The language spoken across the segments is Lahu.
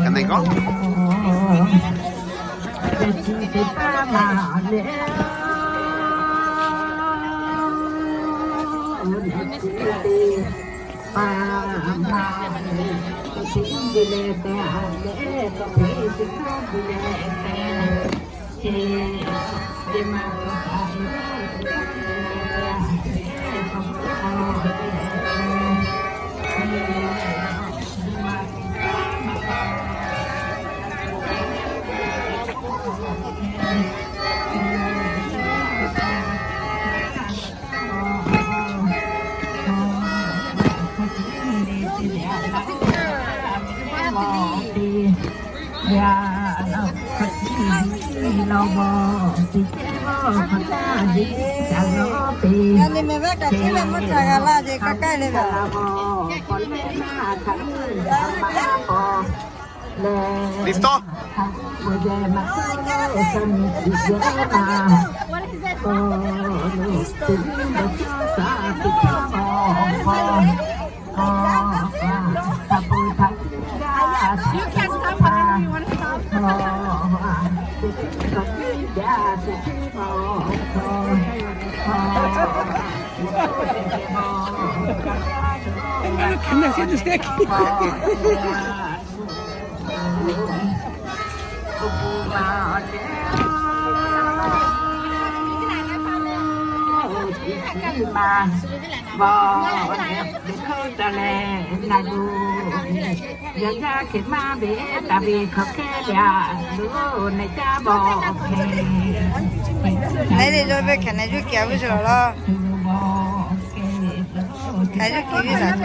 Cái này có. Listo? Naiˉ le yawˇ ve hk'e neh yuˇ kiˬ a vuˇ sheˍ laˬ laˇ. Hk'e yuˇ kiˬ viˉ saˍ.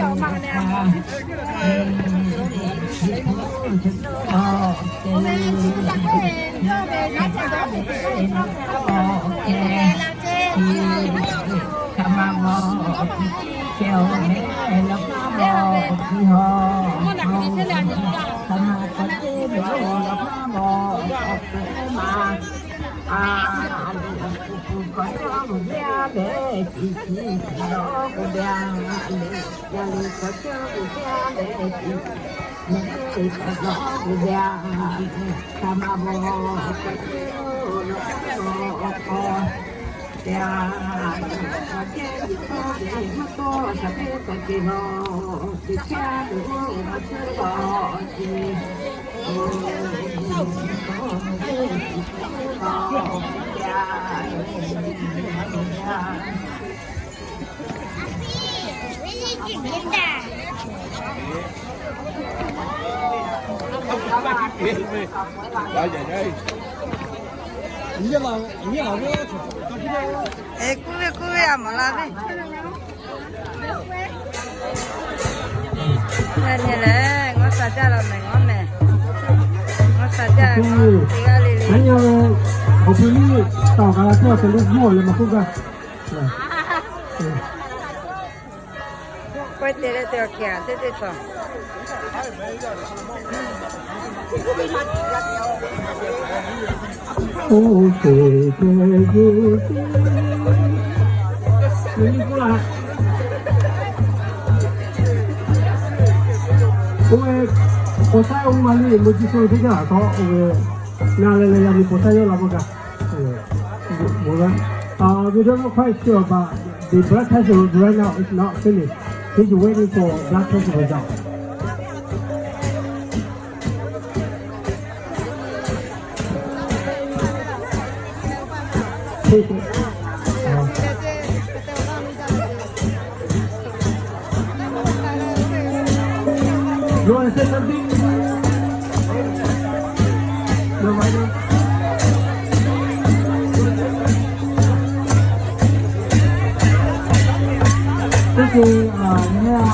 Eˬ, kuˇ ve kuˇ ve a maˍ la ve. Nyi lehˬ, ngawˇ sha jaˇ la mehˍ, ngawˇ mehˍ. Ngawˇ sha jaˇ, teˇ g'aˇ le le. Awˬ hpu miˇ taˍ kaꞈ la teˇ g'aˇ te le mawˇ leh maˇ k'oˆ gaˇ. K'oˆ te leh te awˬ hk'e a teˇ teˇ hpaˍ. Oˇ hk'e te yuˬ te, oˇ ve, awˬ taiˉ oˇ ma le, meuˇ jiˇ suh teˇ g'aˇ a taw, oˇ ve, na leh leh yaꞈ nyi k'awꞈ taiˉ yawˇ la maˇ g'a. Uh, we don't know quite sure, but the blood test right now is not finished. He's waiting for blood test result. You wanna say something? No, why not? Thank you. Uh, yeah.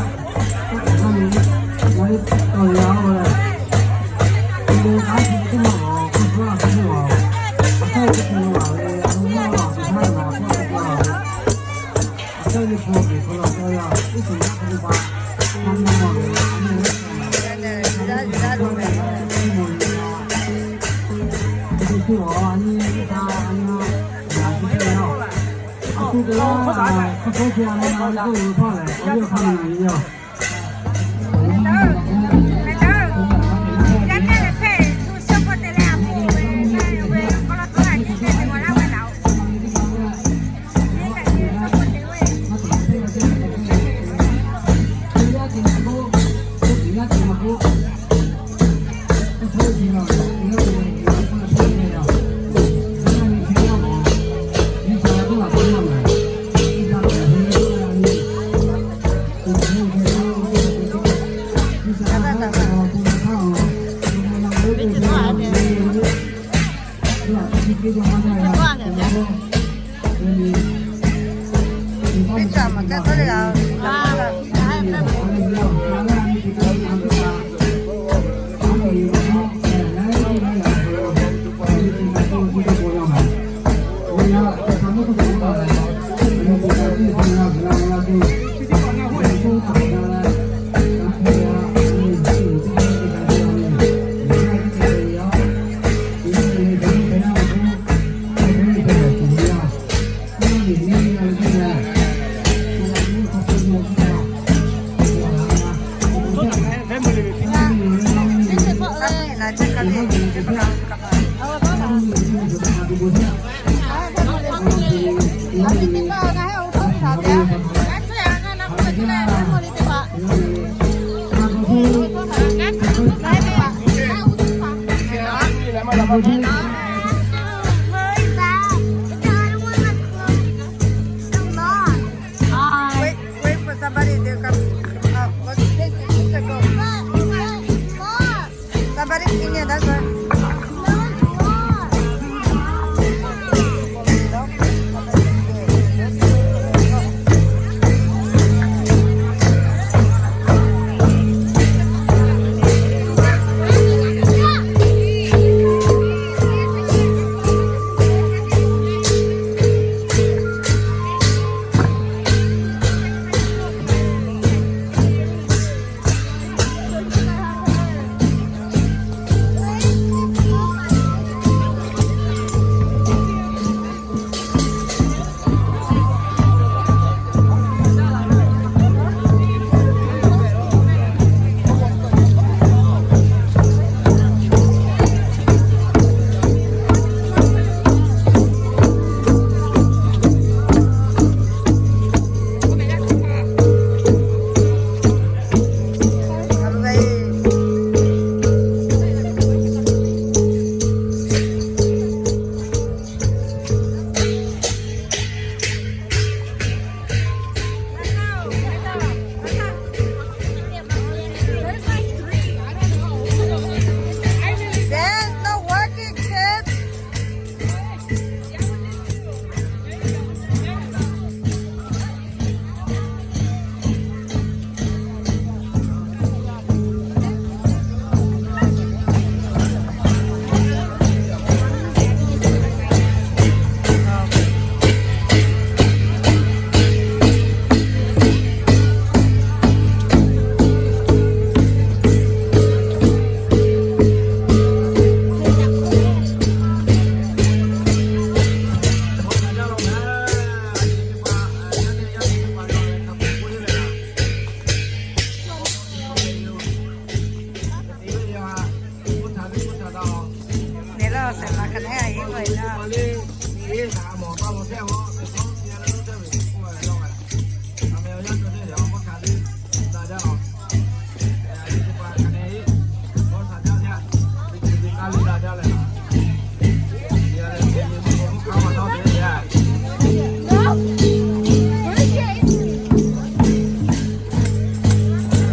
Wait, wait for somebody to come. Uh, let's take pictures. Somebody sing it, that's right. There's no working, kids.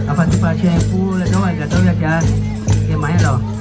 A pa tu pa che pu le dawˇ a ga dawˇ ve a ca, ke maˇ heˆ lawˬ.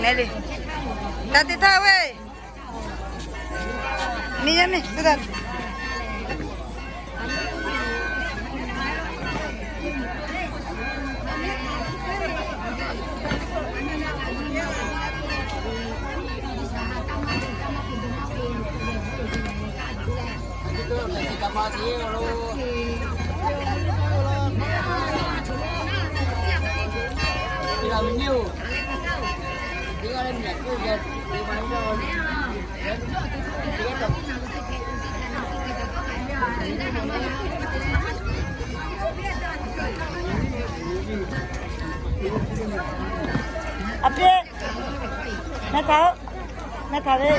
Taˇ te htaˇ ve, miˬ yaˇ miˬ te taˇ. A piˇ, na htaꞈ, na htaꞈ ve.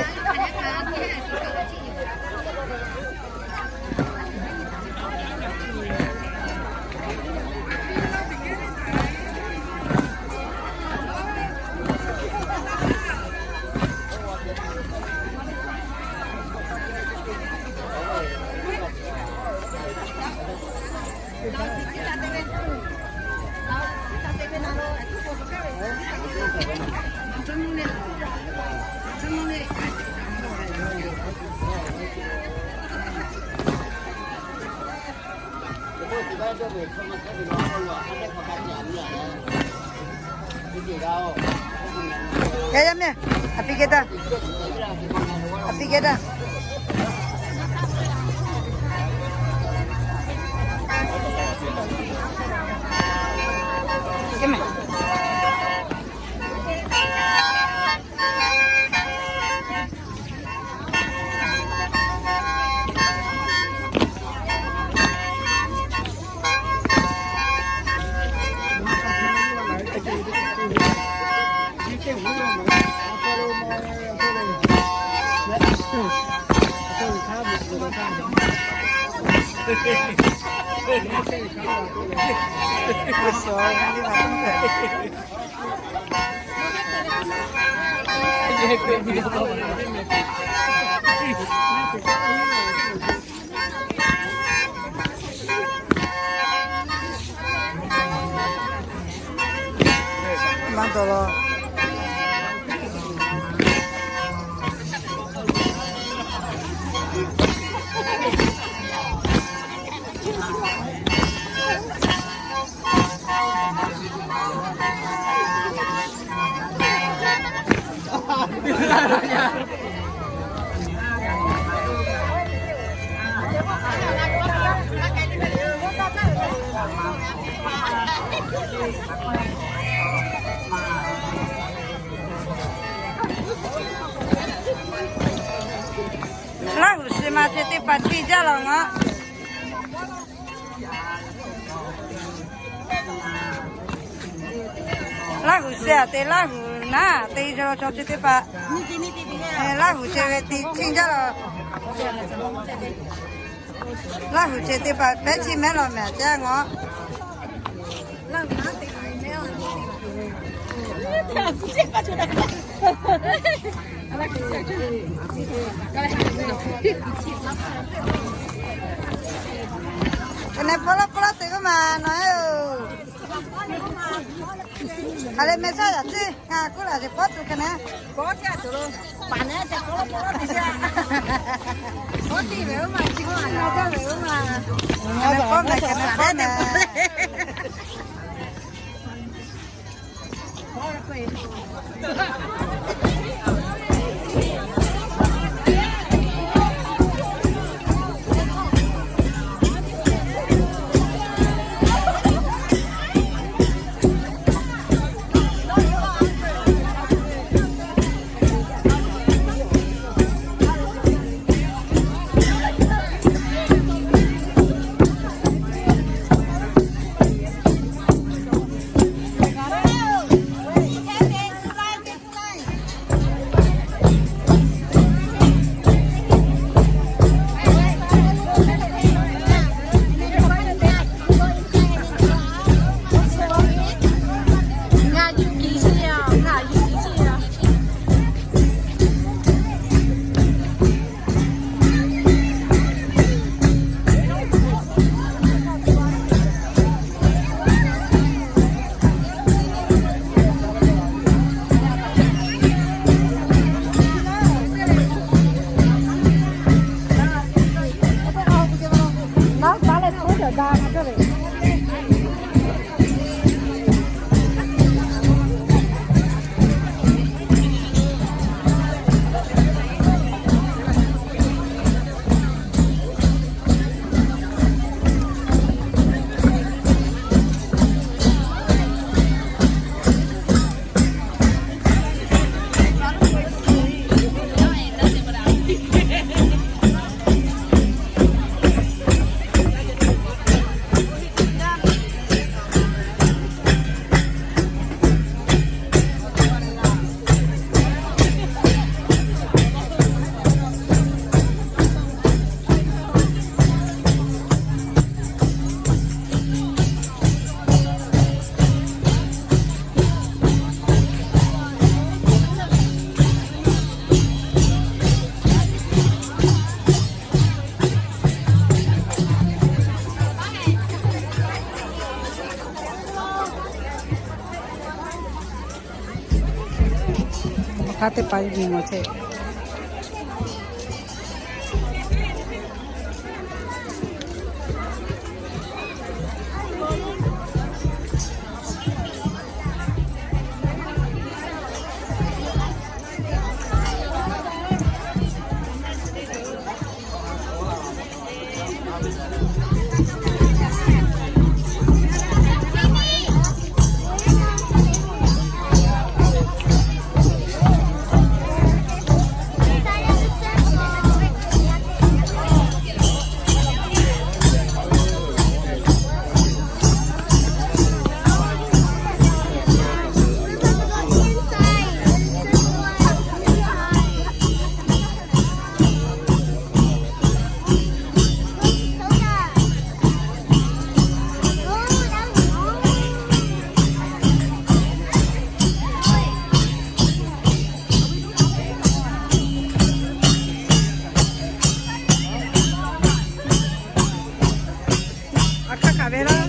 Yaˇ yaˇ mehˬ, a piˇ geh daˇ, a piˇ geh daˇ. Maˇ dawˬ law. Laˇ huˍ shi ma chi teˇ hpaˍ chiˇ jaˇ law ngaˬ. Laˇ huˍ shi a te Laˇ huˍ naˉ te chaw chi teˇ hpaˍ, Laˇ huˍ chi ve te chiˇ jaˇ law. Laˇ huˍ chi teˇ hpaˍ pehˉ chiˇ mehˉ law mehˍ jaˇ ngaˬ. Ka ne hpawˇ laˇ hpawˇ laˇ te k'oˆ maˬ nawˬ heˆ oˬ. Hk'aˬ le meh shaˉ yaꞈ ciˉ ngaˬ k'oˆ laˬ sheˍ pawˆ tuˬ hk'e ne. Pawˆ tiˉ a tuˬ lo. Paˍ ne te k'oˆ laˇ pawˆ laˇ te shaˉ. Pawˆ tiˉ ve oˇ ma chi k'oˆ a na jaˇ ve oˇ ma. Hk'aˬ le pawˆ meh hk'e ne pawˆ meh. Hk'aˬ teˇ pa nyi mawˬ chehˇ. Aˬ hk'aˇ kaꞈ ve laˇ.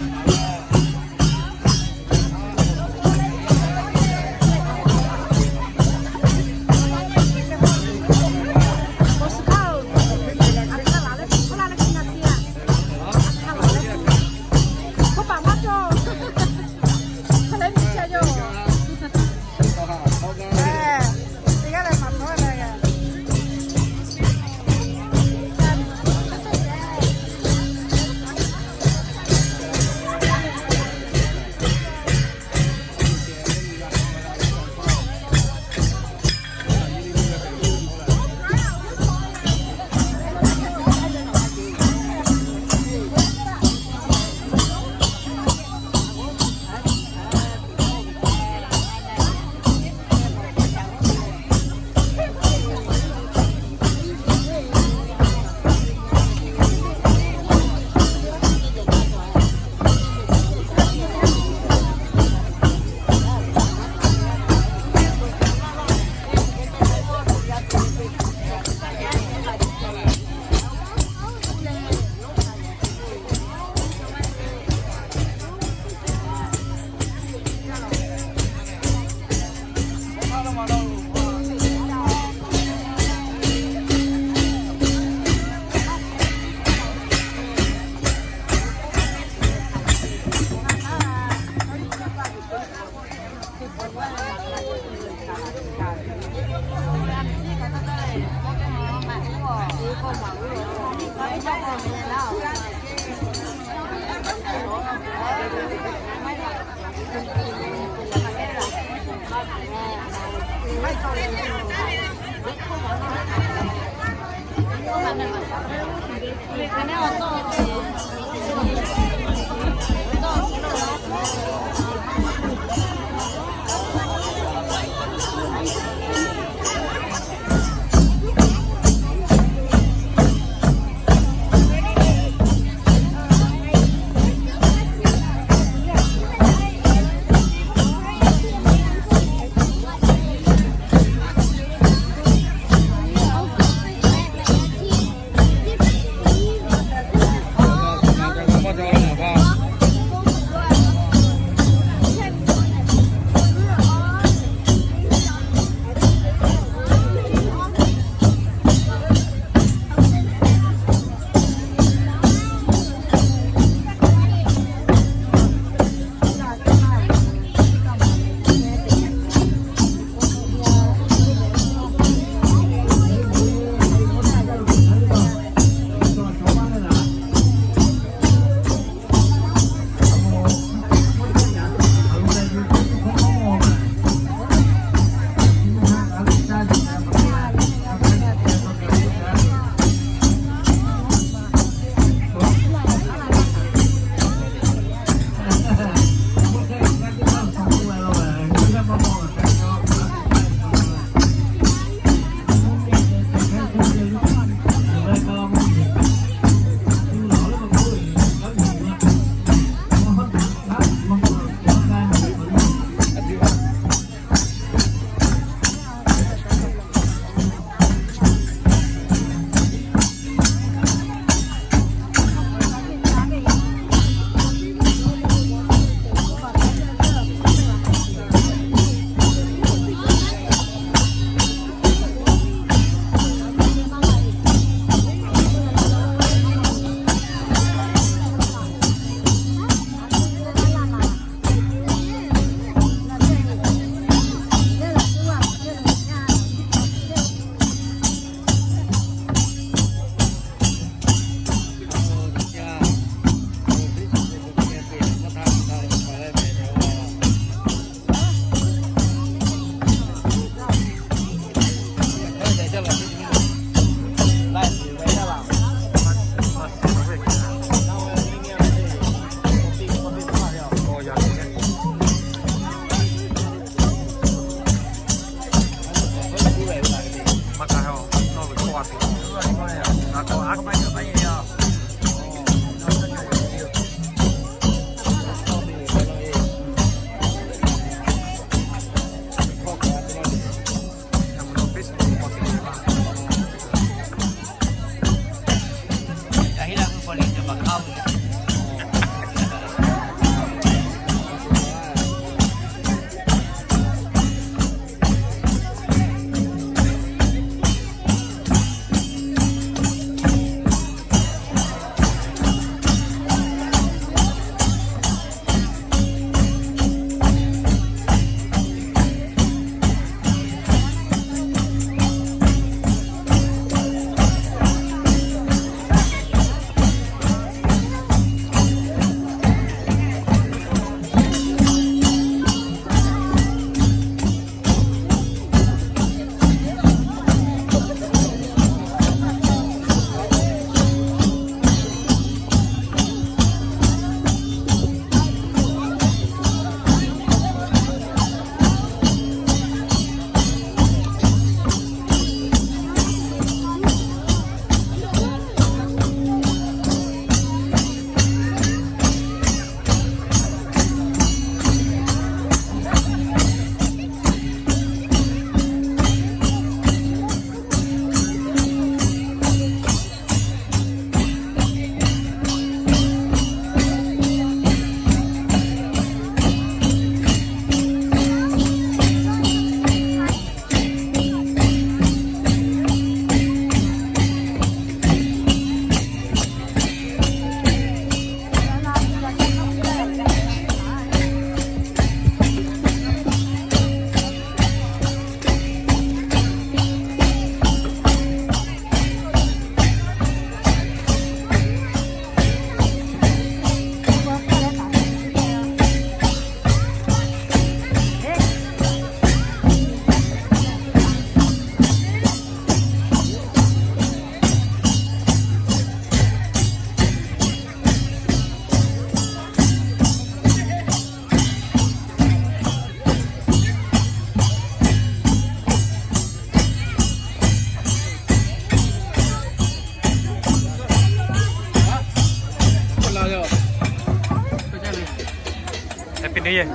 Happy New Year.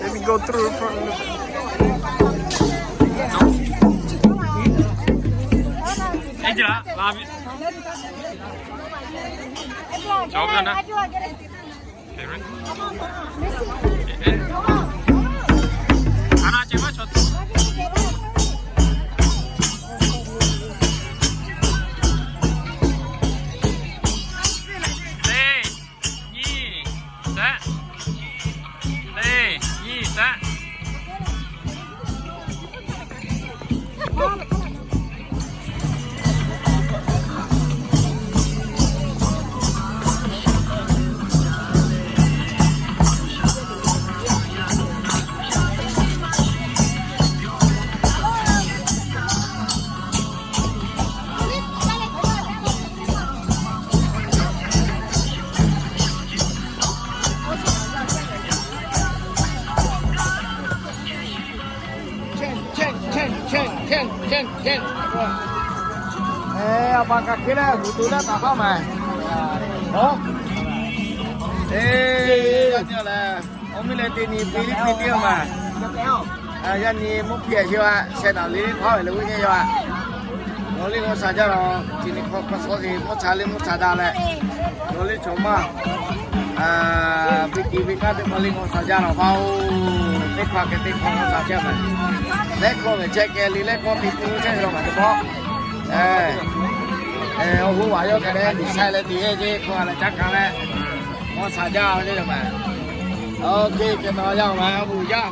Let me go through the front. Ê, jira, la vi. Chawˇ g'a na. Ana che ma chawˇ. Teˇ nyi saˉ. Teˇ nyi saˉ. Awˬ pa kaꞈ hk'e leh, hui to leh taˍ hk'aˇ maˬ. Oˇ, e, yaˇ nyi lehˬ, awˬ miˇ leh teˇ nyi piˇ liˇ piˇ tiˉ maˬ. Yaˇ nyi mvuhˇ hpiˇ a chi a, sheh naˍ liˇ hpaˇ ve le g'uˇ nyi yaˇ a. Nawˬ liˇ g'aw shaˍ jaˇ la, chi nyi hk'aw hk'aw shawˉ te mvuhˇ cha liˇ mvuhˇ cha daꞈ leh, nawˬ liˇ chaw maˇ, biˇ kiˬ ve kanˉ teˇ hpaˍ liˇ g'aw shaˍ jaˇ la pa oˬ. Teˇ hk'aw keh teˇ hk'aw g'aw shaˍ jaˇ maˬ. Leh hk'aw ve chehˇ keh liˇ leh k'awꞈ te tuˬ chehˇ ve la maˬ teˇ pawˆ. Awˬ hoˉ vaꞈ yawˇ keh leh liꞈ shaiˍ leh te heˆ ce hk'aw a leh caˉ kaˍ leh, g'aw shaˍ jaˇ ve le maˬ. Oˇ hk'e keh nawˬ yaˇ maˬ a vuˬ jaˇ.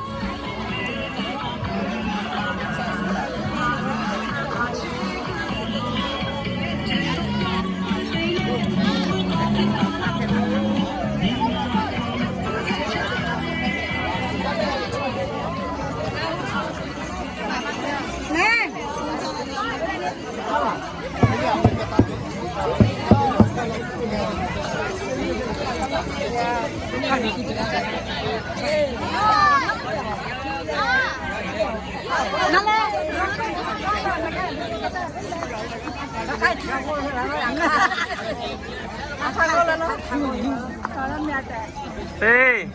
Teˇ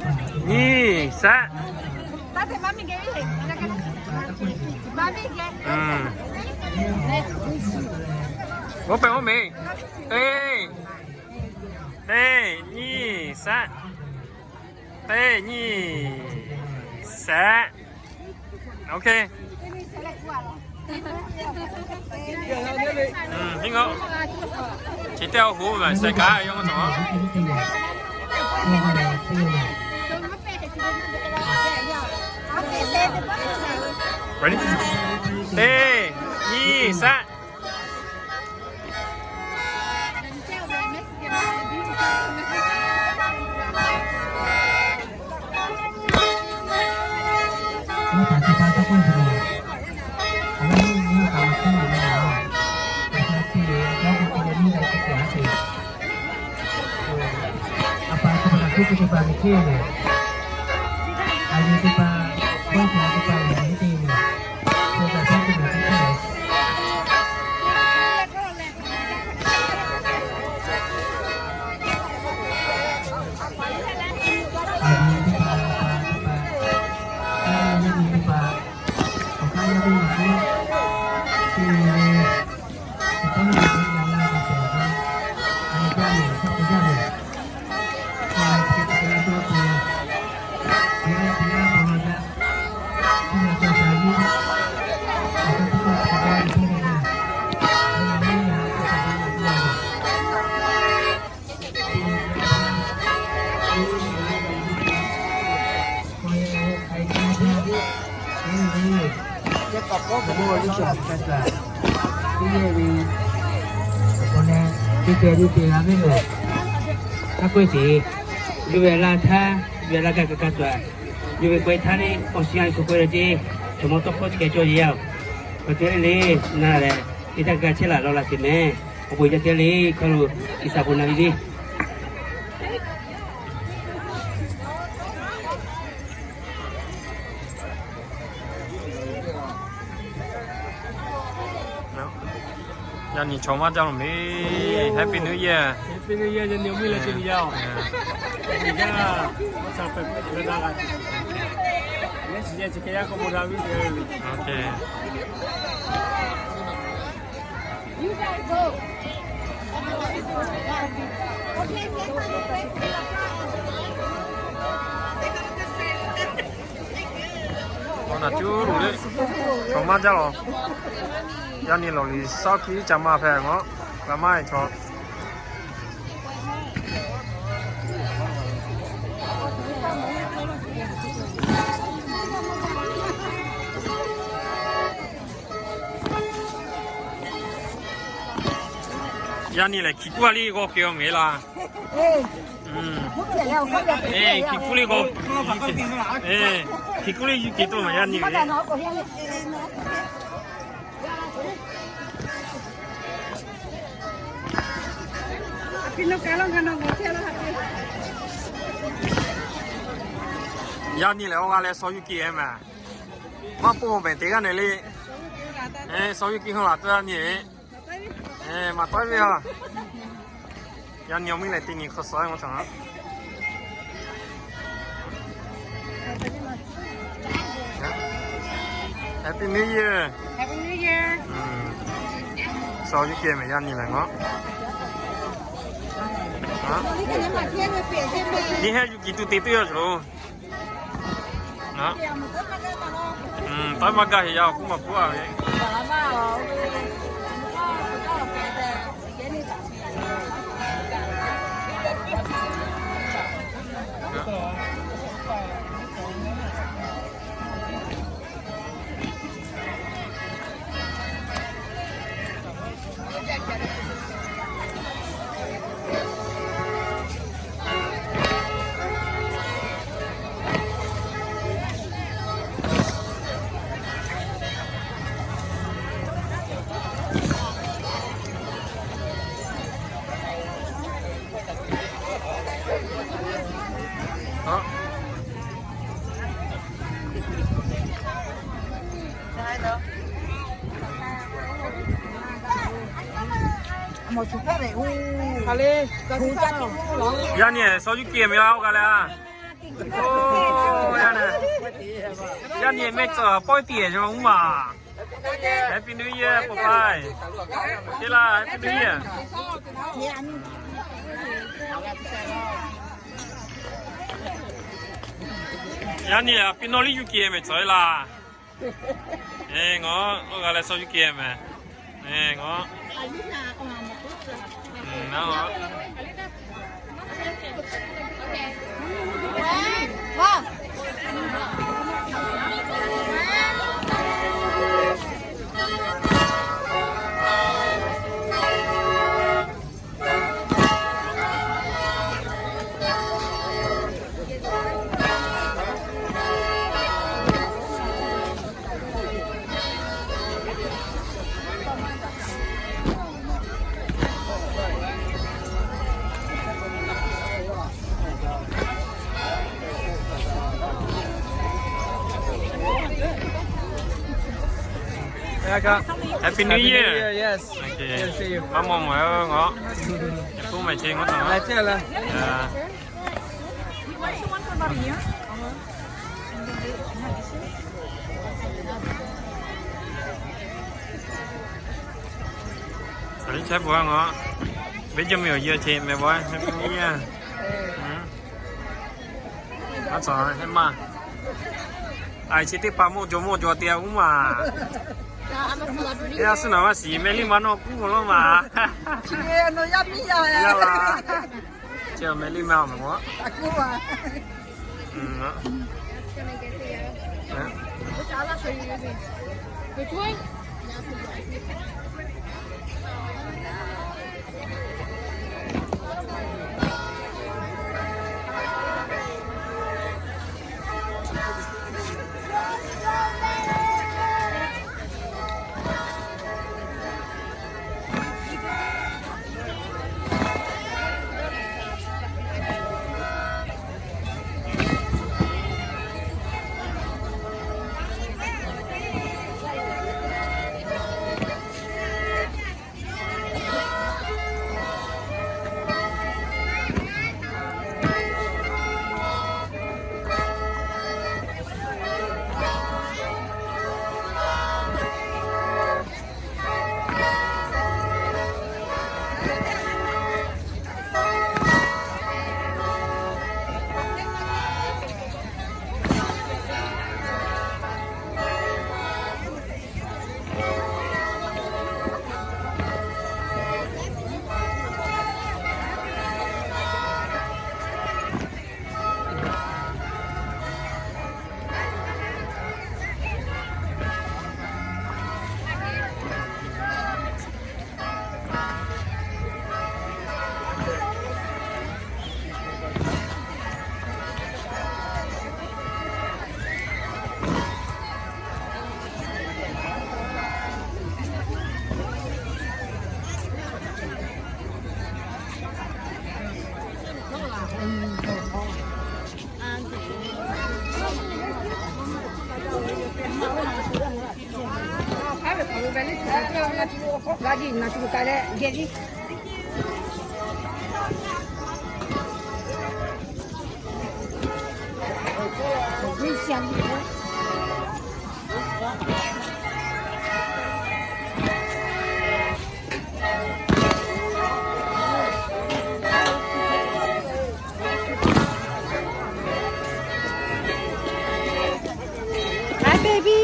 nyi saˉ. Oˇ hpehꞈ oˇ mehˍ. Teˇ, teˇ nyi saˉ. Teˇ nyi saˉ. OK. Hiˉ ngaw. Chi teˇ awˬ hoˉ ve shai kaꞈ yawˇ maˇ cawˬ. Ready? Teˇ nyi saˉ. Mawˇ liˇ shaꞈ ka tuˬ, teˇ yehˇ ve, awˬ hk'aw leh, teˇ pehˍ teˇ pehˍ g'a ve lehˬ, taˇ kawehˇ sheˍ. Yuˬ ve laˇ htaˇ, yuˬ ve laˇ gaˇ ka ka tuˬ, yuˬ ve kawehˇ htaˇ le, awˬ shiˍ a shuˍ kawehˇ leh ceˇ, chaw mawˇ tawˇ hkawˇ chi keh cawˇ yeˬ yaˇ-oˬ. Hk'aˬ hk'e le, na lehˬ, teˇ htaˇ g'a chehˇ laˬ law laˇ sheˍ mehˍ. Awˬ bon jaˇ te le, hk'a lo G'uiˬsha bon na ve le. Yaˇ nyi chaw maˇ jaˇ lo mehˍ. Happy New Year. Happy New Year, yaˇ nyi awˬ miˇ leh te nyi yaˇ-oˬ. Okay. Awˬ naˬ cuˇ luˬ le, chaw maˇ jaˇ lawˬ. Yaˇ nyi lawˬ liˬ shaˉ hkiˆ ca ma hpehꞈ ngawˬ, g'a maˇ e chaw. Yaˇ nyi lehˬ, hkiˬ kuˉ a liˇ g'awˇ keu-oˬ mehˍ laˇ. Hkiˬ kuˉ liˇ g'awˇ, hkiˬ kuˉ liˇ yuˬ kehˬ tuˬ maˬ yaˇ nyi ve. Yaˇ nyi lehˬ, awˬ g'a leh shaw yuˇ keh mehˍ. Maˇ poˆ mehˍ teˇ g'aˇ nehˬ le. Shaw yuˇ keh hui laˬ tcuh yaˇ nyi ve. Maˍ tawˉ ve a. Yaˇ nyi awˬ miˇ lehˬ, teˇ nyi hk'aw suh-e maˇ cawˬ. Happy New Year. Shaw yuˇ keh mehˍ yaˇ nyi lehˬ ngawˬ. Nyiˇ heˆ yuˇ keh tuˬ te tuˬ yaˇ cawˬ lo. Tawˇ maˇ gaˇ heˆ yaˇ, awˬ k'oˆ maˇ k'oˆ a ve. Yaˇ nyi shaw yuˇ keh mehˍ laˇ, oˇ g'a leh a. Oˇ, yaˇ nyi, yaˇ nyi mehˆ tcuh pawehˇ tiˉ-e yaw uˉ maˬ. Happy New Year, pawehˇ. Teˇ laˇ Happy New Year. Yaˇ nyi a piˇ nawˇ liˇ yuˇ keh mehˍ tcuh laˇ. Eˬ, ngawˬ oˇ g'a leh shaw yuˇ keh mehˍ. Eˬ, ngawˬ. Happy New Year. Yes. Maˇ maw maw-e ngawˬ. Yaꞈ k'oˆ maˬ ce ngawˬ taˍ. Aˬ, liˇ chehˇ peuˬ-a ngawˬ. Venˇ jawˇ meh awˬ yehˬ ce meh bawehˇ, Happy New Year. Aˬ, cawˬ hehˉ maˇ. Aiˬ, chi teˇ hpaˍ mawˇ jaw mawˇ jaw te-a uˉ maˬ. Yaˇ suhˉ naˍ maˇ shiˍ, meh liˇ ma nawˇ kuˉ mawˬ lawˇ maˬ. Yaˇ laˬ. Chi meh liˇ ma awˬ meh k'o. Hi, baby.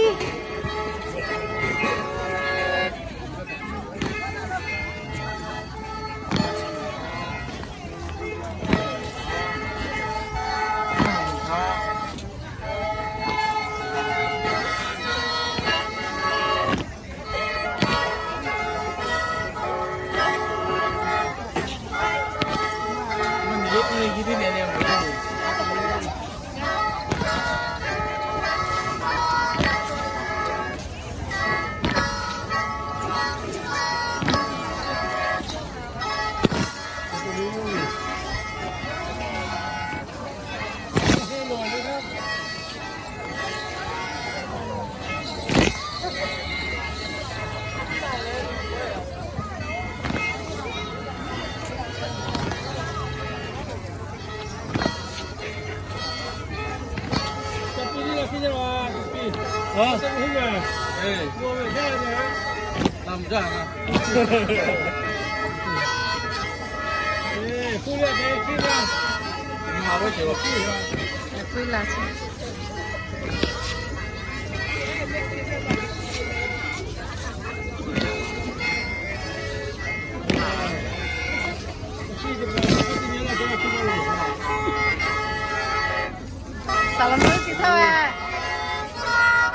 Saˍ laꞈ nawˉ te htaˇ ve,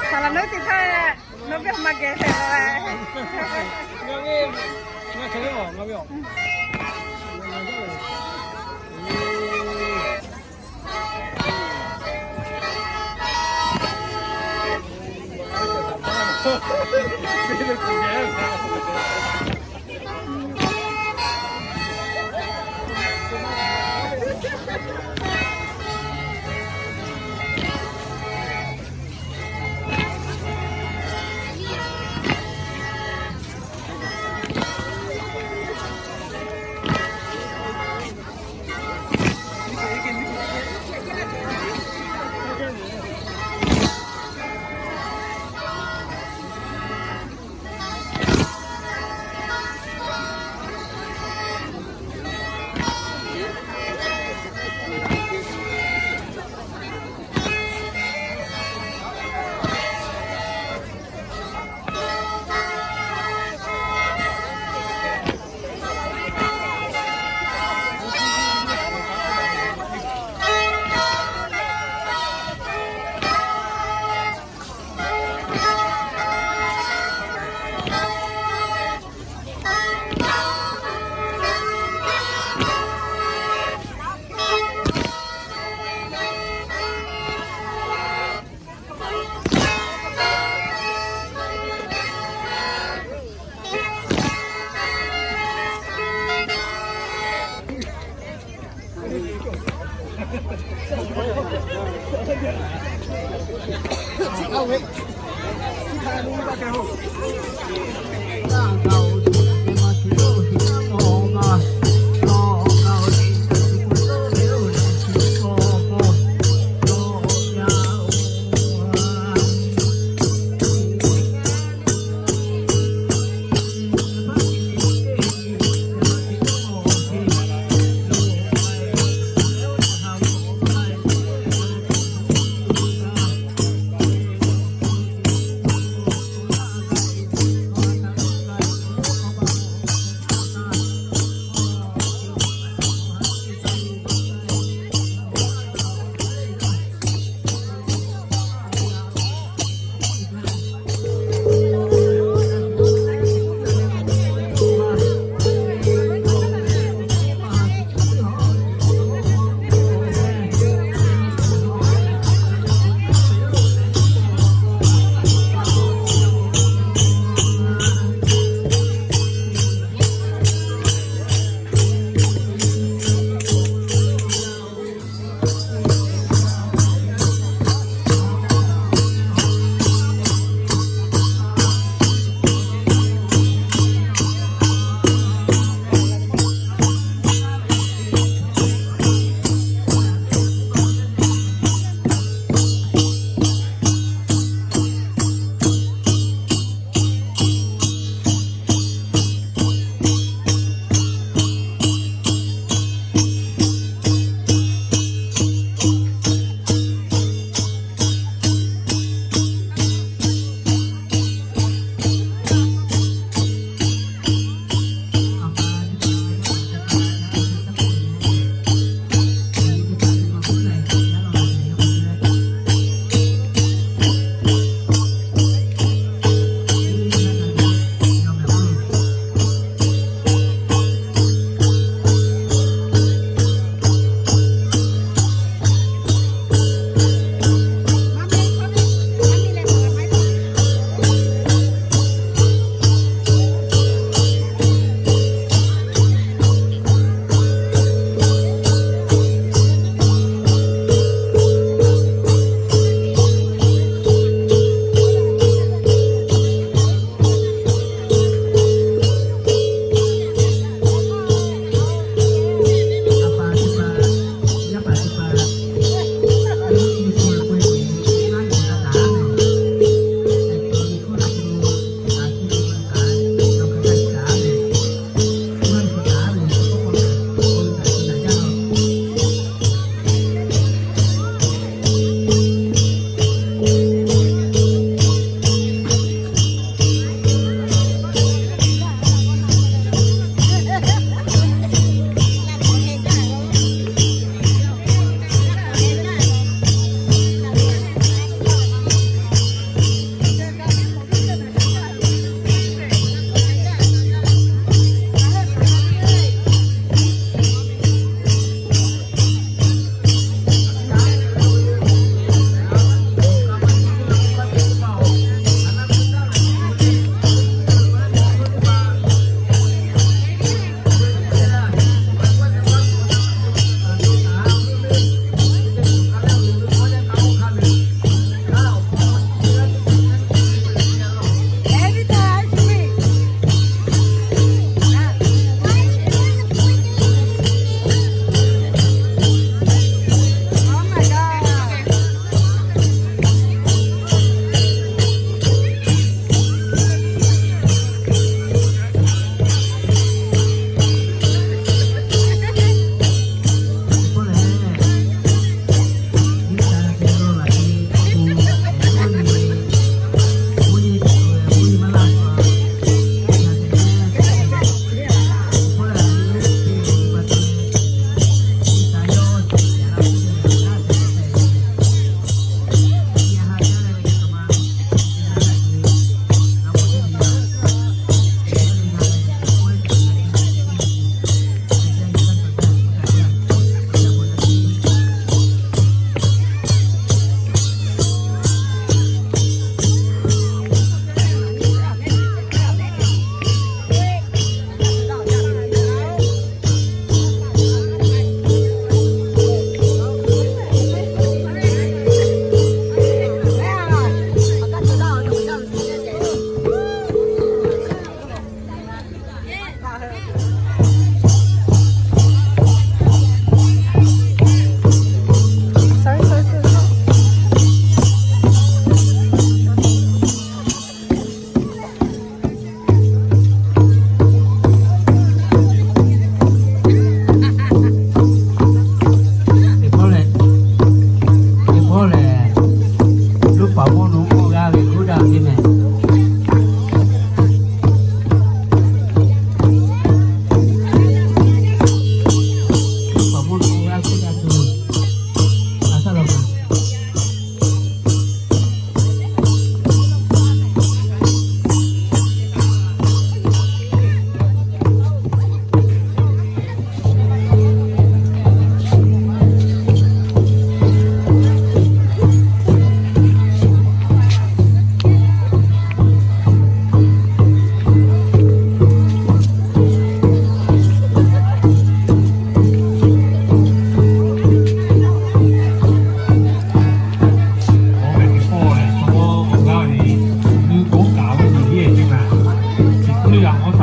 saˍ laꞈ nawˉ te htaˇ ve, nawˬ ve maˇ geh hpehꞈ la ve.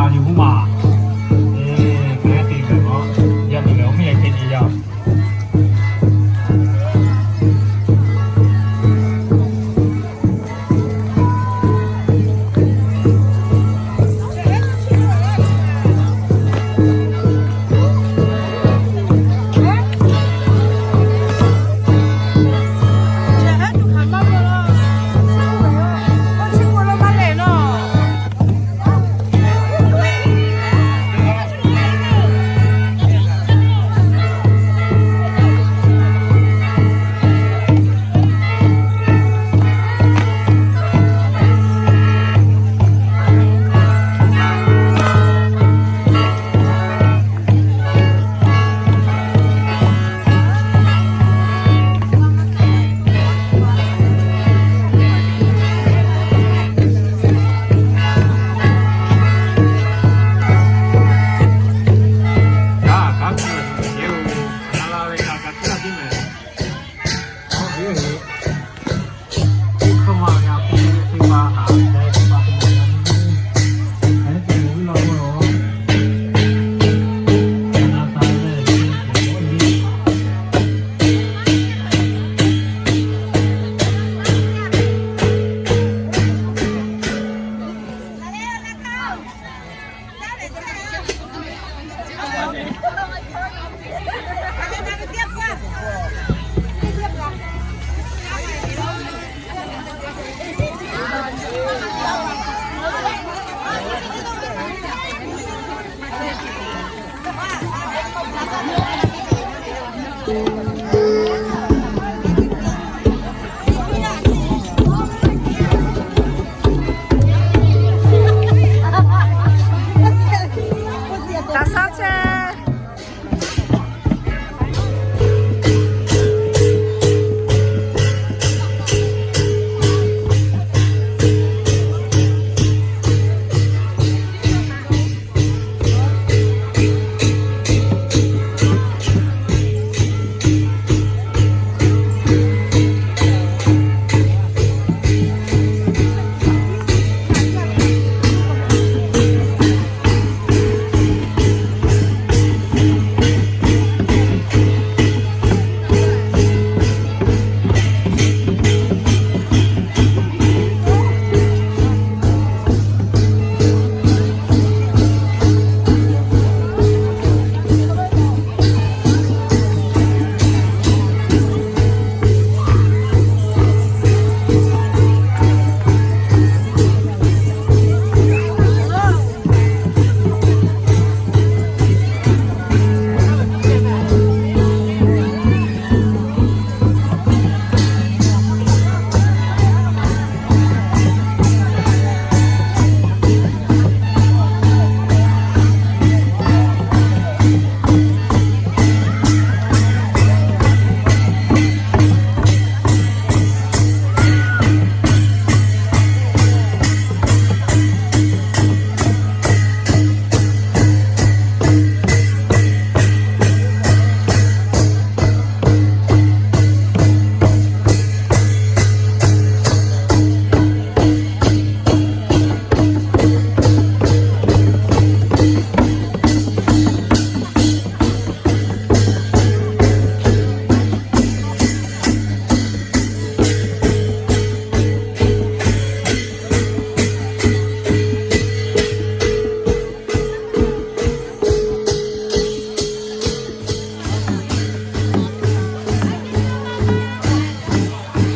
Yuˬ huˉ maˬ, e, ngaˬ hui te ngaˬ hui yaˇ miˬ lehˬ, awˬ miˇ lehˬ te nyi yaˇ.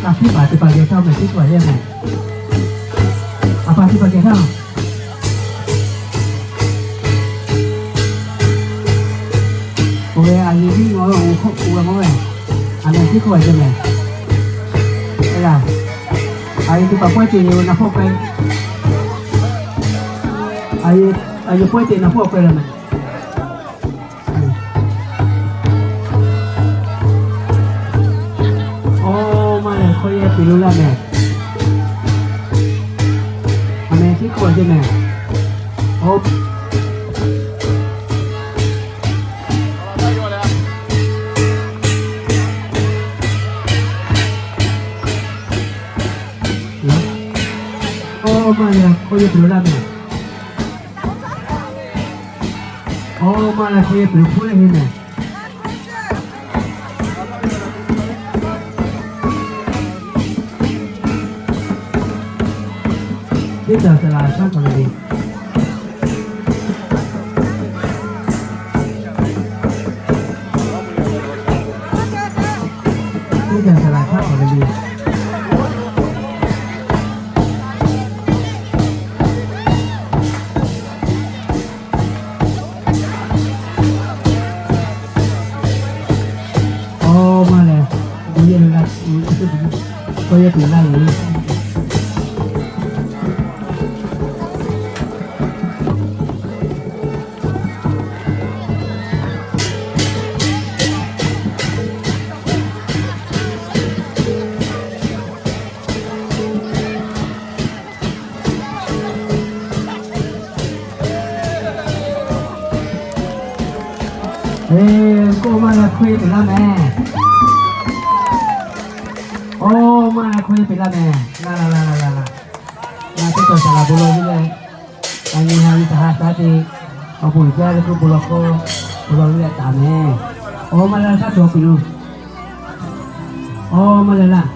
Aˬ hkiˉ paˍ teˇ hpaˍ geh htaˇ mehˍ teˇ hpaˍ yehˇ mehˍ. Aˬ pa teˇ hpaˍ geh htaˇ. Oˇ ve aˬ nyi viˉ ngaw oˬ hk'oˆ k'o ve maˇ ve, aˬ mehˍ teˇ hkawˇ ve mehˍ. Aˬ, aˬ yehˬ teˇ hpaˍ pawehˇ te ve naˬ hpawˇ k'ai. Aˬ yehˬ pawehˇ te naˬ hpawˇ k'ai la mehˍ. Oˇ maˇ lehˬ, hk'aw yehˇ te lo laˇ mehˍ. Aˬ mehˍ teˇ hkawˇ ve mehˍ. Oˇ Oˇ maˇ lehˬ, hk'aw yehˇ te lo laˇ mehˍ. Awˬ ma lehˬ, hk'aw yehˬ peuˬ lo hpuˇ leh nyi mehˬ. Teˇ caˬ saˍ laˍ htaˇ hk'awꞈ le le. Teˇ caˬ saˍ laˍ htaˇ hk'awꞈ le le. Awˬ ma lehˬ, bon yehˬ la, k'awˇ yehˬ peuˬ laˇ yoˬ. Eˬ, k'oˆ maˇ leh hk'oˆ yehˬ peuˬ laˇ mehˬ. Awˬ ma lehˬ, hk'oˆ yehˬ peuˬ laˇ mehˬ. Laˇ laˇ laˇ laˇ laˇ laˇ. Ngaˬ teˇ cawˬ saˍ laˍ bon lawˬ ve leh, a nyi ha ve taˍ ha taˍ te, awˬ bon jaˇ ve k'oˆ bon lawˬ k'o, bon lawˬ ve leh taˍ mehˬ. Awˬ ma lehˬ, shaˉ cawˬ peuˬ yoˬ. Awˬ ma lehˬ laˇ.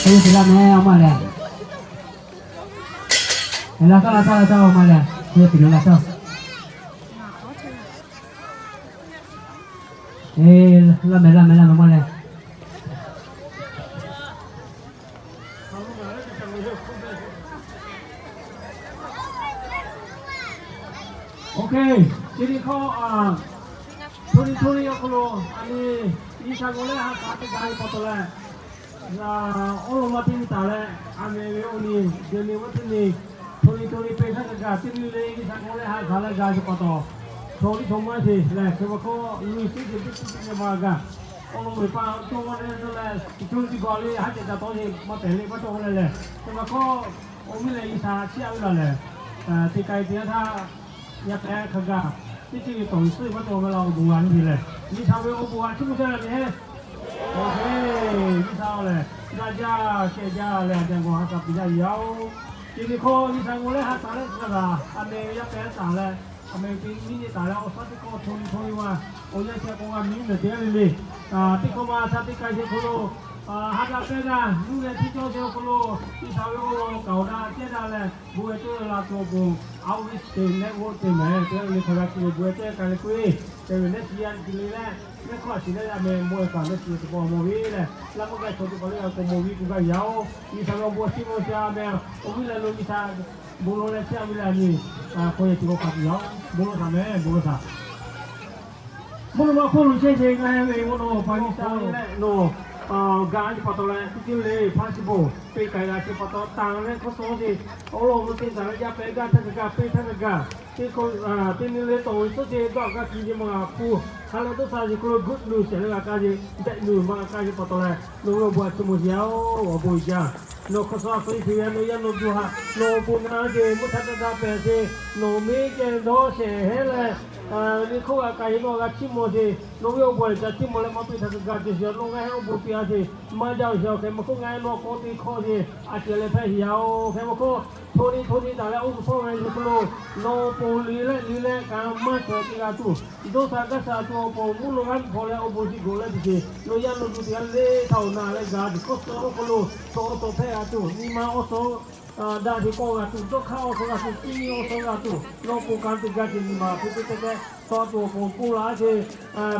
Hk'oˆ yehˬ peuˬ laˇ mehˬ, awˬ ma lehˬ. Eˬ, laˇ taˇ laˇ taˇ laˇ taˇ, awˬ ma lehˬ, hk'oˆ yehˬ peuˬ laˇ taˇ. Eˬ, laˇ mehˬ laˇ mehˬ laˇ mehˬ, awˬ ma lehˬ. Oˇ hk'e, chi nyi hkawˇ, a, hto nyi hto nyi awˬ hk'aw lo, a nyi, G'uiˬsha g'aw leh ha k'aˉ teˇ gaˇ ve pa taw leh, awˉ lawn maˇ teˇ nyi taˍ leh, a meh ve awˬ nyi, de le vaˇ teˇ nyi, hto nyi hto nyi peˇ htaˇ kaꞈ gaˬ teˇ nyi le, G'uiˬsha g'aw leh ha k'aˉ leh gaˬ ve pa taw, chaw liˇ chaw maˇ sheˍ lehˬ, hk'e ma hkawˇ luˬ teˇ ceuˬ teˇ ceuˬ teˇ ceuˬ maˇ gaˬ. Awˬ lawn ve pa cawˇ leh leh, chi cawˇ teˇ g'aˇ le, haˉ ceh ca tawˇ sheˍ maˇ tehˬ le, maˇ cawˇ leh lehˬ, hk'e ma hkawˇ awˬ miˇ lehˬ G'uiˬsha chiˇ aꞈ ve laˬ lehˬ, teˇ k'ai teˇ yanˇ htaˇ, yaˇ pehˉ hk'a gaˬ, teˇ ceuˬ ve tawˬ ve suhˉ maˇ cawˬ ve laˬ awˬ bon g'a nyi lehˬ, G'uiˬsha ve awˬ bon g'a chiˇ mvuh jaˇ leh mehˬ. Awˬ hk'e, G'uiˬsha lehˬ, daꞈ jaˇ kehˬ jaˇ leh, a jaˇ g'awˬ ha k'a piˇ jaˇ ve yoˬ. Chi nyi hkawˇ G'uiˬsha g'aw leh ha k'aˉ leh gaˬ, a meh ve yaˇ pehˉ taˍ leh, a meh ve miˇ nyi taˍ leh, awˬ shaˉ teˇ hkawˇ hto nyi hto nyi ma, awˬ yanˇ chi k'o g'a miˇ mehˬ teˇ g'aˇ le le. Teˇ hkawˇ ma shaˉ teˇ k'ai sheˍ hk'aw lo, ha daꞈ pehˇ gaˇ nuˇ leh teˇ cawˇ sheˍ awˬ hk'aw lo, G'uiˬsha ve awˬ lawn kaꞈ awˬ daꞈ cehˇ daꞈ leh, bon ve teˇ la tuˬ awˬ pon, a oˇ ve teˇ nehˆ g'aˇ teˇ mehˬ teˇ g'aˇ le hk'a g'a chi ve bon ve teˇ k'ai leh k'oˆ ve, te ve nehˉ chi yaˇ le le leh, nehˉ hkawˇ a shiˍ leh a meh mawˬ ve kaꞈ nehˉ chi ve teˇ pawˆ mawˬ ve leh, laˇ maˇ g'a chaw teˇ hpaˍ le a k'o mawˬ ve kuˬ gaˇ yaˇ oˬ. G'uiˬsha ve awˬ bon a chiˇ mvuh jaˇ meh, awˬ viˉ leh lo G'uiˬsha bon lawˬ leh chiˇ aꞈ ve leh a nyi, hk'aw yehˬ teˇ g'aˇ hk'a tuˬ yaˇ bon lawˬ htaꞈ meh bon lawˬ htaꞈ Mvuhˇ naw ma hk'oˆ lo chehˇ chehˇ g'a ve mvuhˇ naw ma pa G'uiˬsha lehˬ nawˬ, ga nyi pa taw leh teˇ ceuˬ le hpaˇ chi bon peˇ k'ai g'a chi pa taw, tanˬ leh hkawˇ tawˇ ve, awˬ lawn teˇ taˍ leh yaˇ pehˉ gaˇ htaˇ kaꞈ gaˇ, peˇ htaˇ kaꞈ gaˇ, teˇ hkawˇ teˇ nyi le tawˬ ve suhˉ te dawˇ g'a hk'e nyi ma g'a hpu, ha leh dawˇ sha chi hk'aw lo good news leh g'a kaˇ ve, bad news maˇ g'a kaˇ ve pa taw leh, nawˬ ve awˬ bon a chiˇ mvuh sheˍ yaˇ oˬ, awˬ bon jaˇ. Nawˬ hk'aw suh a suh e hk'e ve nawˬ yaˇ nawˬ duˬ haꞈ nawˬ awˬ bon na ve mvuhˇ htaˇ daꞈ daꞈ pehˍ ve, nawˬ meˇ geh dawˇ shehˍ hehˉ leh, liꞈ hk'oˆ g'a k'ai ve nawˬ g'a chiˇ mvuh sheˍ. Nawˬ ve awˬ bon ca chiˇ mvuh leh maˇ piˇ htaˇ kaꞈ gaˇ te sheˍ. Nawˬ ngaˬ hui awˬ bon piˇ a sheˍ. Maˇ jaˇ sheˍ. Awˬ hk'e maˇ k'oˆ, ngaˬ hui nawˬ k'awꞈ te hkawˇ sheˍ. A ceh leh hpehˇ sheˍ yaˇ oˬ. Hk'e maˇ k'oˆ, hto nyi hto nyi taˍ leh oˇ hk'aw ve hk'aw lo nawˬ awˬ pon liꞈ leh liꞈ leh kaꞈ maˇ cawˬ te g'a tuˬ, dawˇ sha gaˇ sha tuˬ awˬ pon mvuhˇ naw g'aˇ hpaw leh awˬ bon chi g'awˬ leh te sheˍ. Nawˬ yaˇ nawˬ duˬ teˇ g'aˇ le htaꞈ awˬ na leh gaˇ tuˬ, hk'aw suh awˬ hk'aw lo tawˆ awˬ tawꞈ hpehˇ g'a tuˬ, nyi ma awˬ suh daꞈ ve k'awꞈ g'a tuˬ, dawˇ hk'aˇ awˬ suh g'a tuˬ, teˇ nyi awˬ suh g'a tuˬ, nawˬ awˬ pon kanˉ te gaˇ ce nyi ma hpu teˇ teh teh tawˆ tuˬ awˬ pon k'oˆ laˇ ce.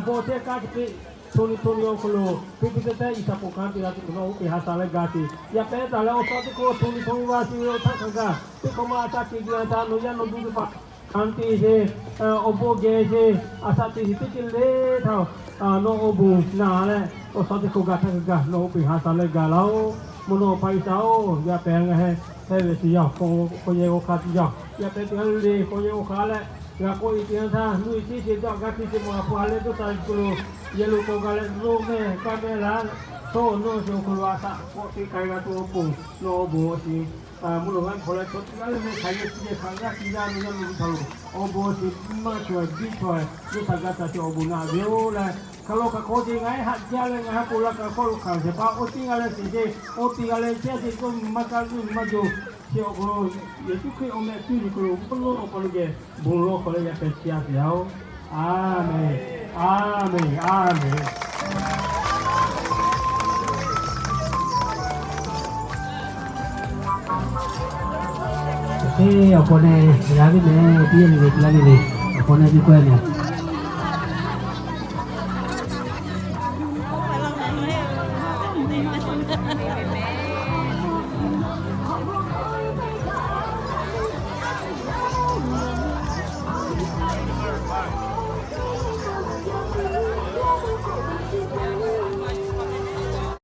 Bawˆ chehˇ kaˇ ce hk'e, hto nyi hto nyi awˬ hk'aw lo hpu teˇ teh teh G'uiˬsha pon kanˉ te g'a tuˬ, nawˬ oˇ peˬ ha sha leh gaˇ ce. Yaˇ pehˉ taˍ leh awˬ suh teˇ hk'aw hto nyi hto nyi va ce ve awˬ htaˇ hk'a gaˇ, teˇ hk'aw ma a shaꞈ teꞈ g'a htaˇ nawˬ yaˇ nawˬ duˬ teˇ hpaˍ kanˉ te ce, awˬ bon geh ce, a shaꞈ teꞈ ce teˇ ceuˬ le htaꞈ nawˬ awˬ bon na leh, awˬ suh teˇ hk'aw gaˇ htaˇ hk'a gaˇ nawˬ oˇ peˬ ha sha leh gaˬ laˇ oˬ. Mvuhˇ naw pa G'uiˬsha oˬ, yaˇ pehˉ ngaˬ hui hpehˇ ve teˇ yanˇ hk'aw yehˬ g'aw hk'a tuˬ yaˇ, yaˇ pehˉ teˇ g'aˇ le le hk'aw yehˬ g'aw hk'a leh, g'a k'awꞈ e teˇ yanˇ htaˇ nuˇ e teˇ sheˍ dawˇ g'a hk'e ce maˬ hpu ha leh dawˇ sha hk'aw lo, yehˬ lo k'awꞈ g'a leh lo mehˇ kaˇ mehˇ laˇ, chaw nawˬ sheˍ awˬ hk'aw lo a shaꞈ k'awꞈ te k'ai g'a tuˬ awˬ pon nawˬ awˬ bon awˬ shiˍ mvuhˇ naw g'aˇ hpaw leh chaw teˇ g'aˇ le le hk'aˬ yehˬ chi yehˬ hk'aˬ g'aˇ ti yaˇ nawˬ yaˇ lo htaꞈ lo awˬ bon awˬ shiˍ maˇ cawˬ biˇ cawˬ, dawˇ sha gaˇ sha ce awˬ bon na ve oˬ leh, hk'aˬ lo hk'aˬ hk'aw ce ngaˬ hui haꞈ jaˇ leh ngaˬ hui k'oˆ laˇ kaꞈ hk'aw lo hk'aˬ shehˍ hpaˇ oˇ teˇ g'aˇ leh sheˍ ce, oˇ teˇ g'aˇ leh chehˇ ce, k'oˆ maˇ kaˇ zuˇ maˇ jaw Chi awˬ hk'aw lo Yeˍsuˆ Hkriꞈ awˬ meh cuˇ yiˍ hk'aw lo mvuhˇ lawˇ awˬ hk'aw lo geh bon lawˇ hk'aw leh yaꞈ k'ai chi a piˍ yaˇ-oˬ. A menˬ, a menˬ, a menˬ. Awˬ hk'e awˬ hk'aw lo yaꞈ ve meh teˇ yanˇ le le, teˇ yanˇ le le, awˬ hk'aw lo teˇ kawehˇ meh